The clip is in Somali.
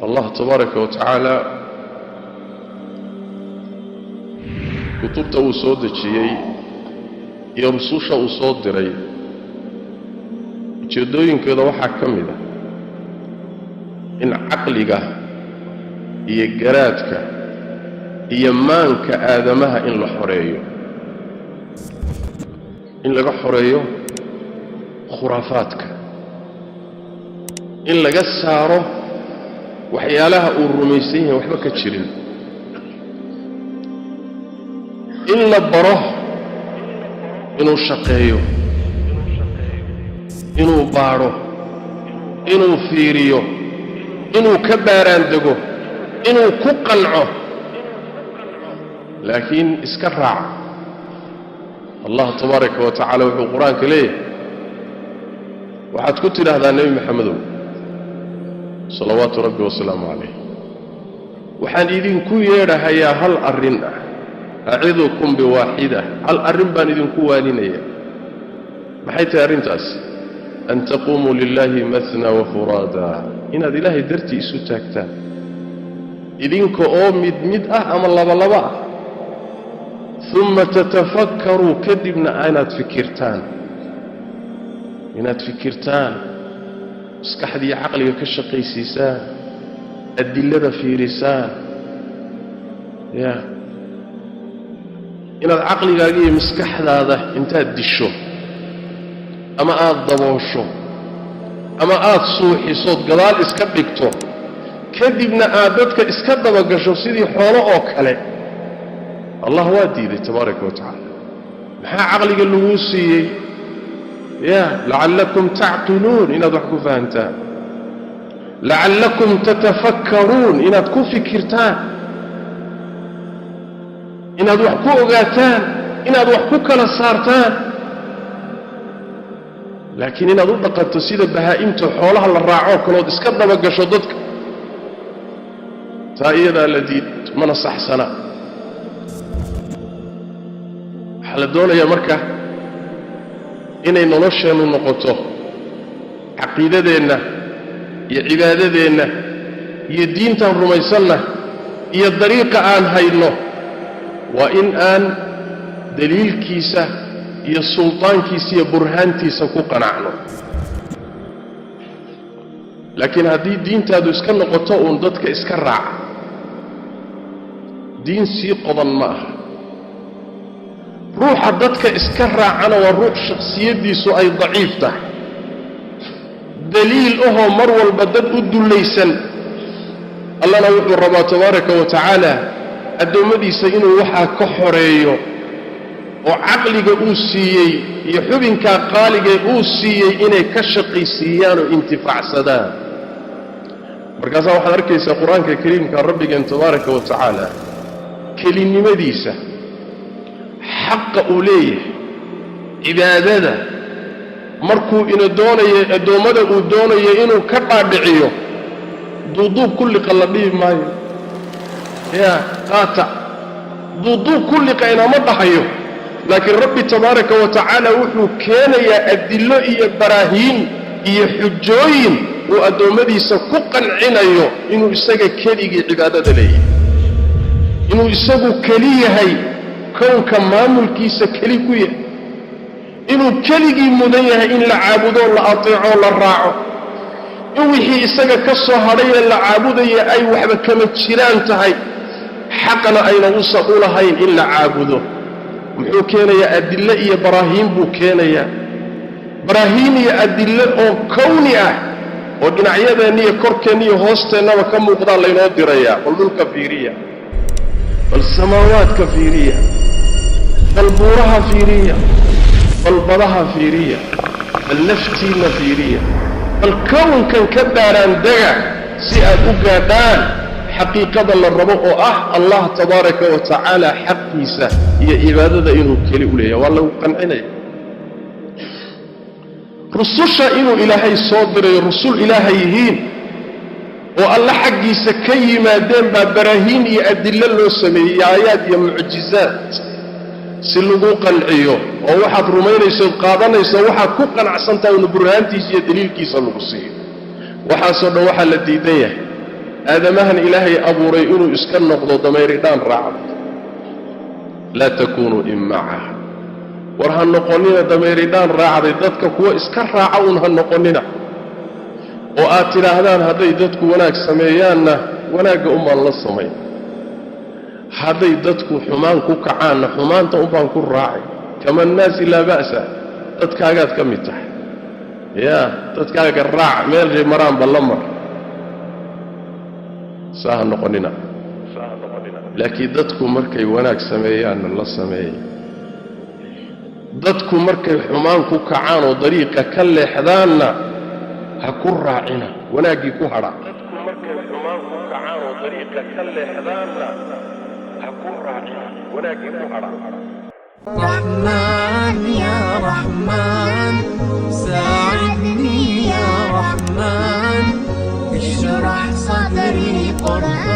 Allah tabaaraka wa tacaala kutubta uu soo dejiyey iyo rususha uu soo diray ujeeddooyinkeeda waxaa ka mid ah in caqliga iyo garaadka iyo maanka aadamaha in la xoreeyo, in laga xoreeyo khuraafaadka, in laga saaro waxyaalaha uu rumaysan yahay waxba ka jirin, in la baro inuu shaqeeyo, inuu baadho, inuu fiiriyo, inuu ka baaraandego, inuu ku qanco, laakiin iska raaca. Allah tabaaraka wa tacaala wuxuu qur-aanka leeyahay, waxaad ku tidhaahdaa Nebi Maxamedow salawaatu rabbi wasalaamu calayh, waxaan idinku yeedhahayaa hal arrin ah, acidukum biwaaxida, hal arrin baan idinku waaninayaa. Maxay tahay arrintaas? An taquumuu lilaahi mathnaa wa furaada, inaad ilaahay dartii isu taagtaan idinka oo mid mid ah ama labalaba ah, uma tatafakkaruu, kadibna inaad fikirtaan, inaad fikirtaan, maskaxdiiyo caqliga ka shaqaysiisaan, adilada fiirisaan, ya inaad caqligaaga iyo maskaxdaada intaad disho ama aad daboosho ama aad suuxisood gadaal iska dhigto, kadibna aad dadka iska dabagasho sidii xoolo oo kale. Allah waa diiday tabaaraka wa tacaala. Maxaa caqliga laguu siiyey? Ya lacallakum tacqiluun, inaad wax ku fahantaan, lacallakum tatafakkaruun, inaad ku fikirtaan, inaad wax ku ogaataan, inaad wax ku kala saartaan. Laakiin inaad u dhaqanto sida bahaa'imta xoolaha la raacoo kalood iska dabagasho dadka, taa iyadaa la diid, mana saxsana. Waxaa la doonayaa marka inay nolosheennu noqoto caqiidadeenna iyo cibaadadeenna iyo diintaan rumaysanna iyo dariiqa aan hayno, waa in aan daliilkiisa iyo sultaankiisa iyo burhaantiisa ku qanacno. Laakiin haddii diintaadu iska noqoto uun dadka iska raaca, diin sii qodan ma aha. Ruuxa dadka iska raacana waa ruux shakhsiyaddiisu ay daciif tahay, daliil ahoo mar walba dad u dullaysan. Allana wuxuu rabaa tabaaraka wa tacaala addoommadiisa inuu waxaa ka xoreeyo, oo caqliga uu siiyey iyo xubinkaa qaaligee uu siiyey inay ka shaqaysiiyaan oo intifaacsadaan. Markaasaa waxaad arkaysaa qur-aanka kariimka rabbigeen tabaaraka wa tacaala kelinimadiisa, xaqa uu leeyahay, cibaadada markuu ina doonayo, addoommada uu doonayo inuu ka dhaadhiciyo, duuduub ku liqa la dhihi maayo, yaa qaata duuduub ku liqa inama dhahayo, laakiin rabbi tabaaraka wa tacaala wuxuu keenayaa adillo iyo baraahiin iyo xujooyin uu addoommadiisa ku qancinayo inuu isaga keligii cibaadada leeyahay, inuu isagu keli yahay, kownka maamulkiisa keli ku yahay, inuu keligii mudan yahay in la caabudo, la ateeco, la raaco, in wixii isaga ka soo hadhay ee la caabudaya ay waxba kama jiraan tahay, xaqna ayna usan u lahayn in la caabudo. Muxuu keenayaa? Adillo iyo baraahiin buu keenayaa, baraahiin iyo adillo oo kowni ah oo dhinacyadeenna iyo korkeenna iyo hoosteennaba ka muuqdaan laynoo dirayaa. Bal dhulka fiiriya, bal samaawaadka fiiriya, bal buuraha fiiriya, bal badaha fiiriya, bal naftiinna fiiriya, bal kownkan ka baaraandega si aad u gaadhaan xaqiiqada la rabo oo ah Allah tabaaraka wa tacaala xaqiisa iyo cibaadada inuu keli u leeyahay. Waa lagu qancinaya rususha inuu ilaahay soo dirayo, rusul ilaahay yihiin oo alla xaggiisa ka yimaadeen baa baraahiin iyo adillo loo sameeyey, aayaad iyo mucjizaad, si lagu qanciyo oo waxaad rumaynaysood qaadanayso, waxaad ku qanacsantahay inu burhaantiisa iyo daliilkiisa lagu siiyo. Waxaasoo dhan waxaa la diidan yahay Aadamahan Ilaahay abuuray inuu iska noqdo dameeridhaan raacdo. Laa takuunuu immaca, war ha noqonina dameeridhaan raacday. Dadka kuwa iska raaca uun ha noqonina, oo aad tidhaahdaan hadday dadku wanaag sameeyaanna wanaagga unbaan la samayn, hadday dadku xumaan ku kacaanna xumaanta unbaan ku raacay. Kama annaasi laa ba'sa, dadkaagaad ka mid tahay, yaa dadkaaga raac, meelshay maraanba la mar. Saa ha noqonina, laakiin dadku markay wanaag sameeyaanna la sameeyay, dadku markay xumaan ku kacaan oo dariiqa ka leexdaanna ha ku raacina, wanaaggii ku hadha. Dadku markay xumaan ku kacaan oo dariiqa ka leexdaanna ha ku raacina, wanaaggii ku hadha. رحمن يا رحمن ساعدني، يا رحمن اشرح صدري قرآن.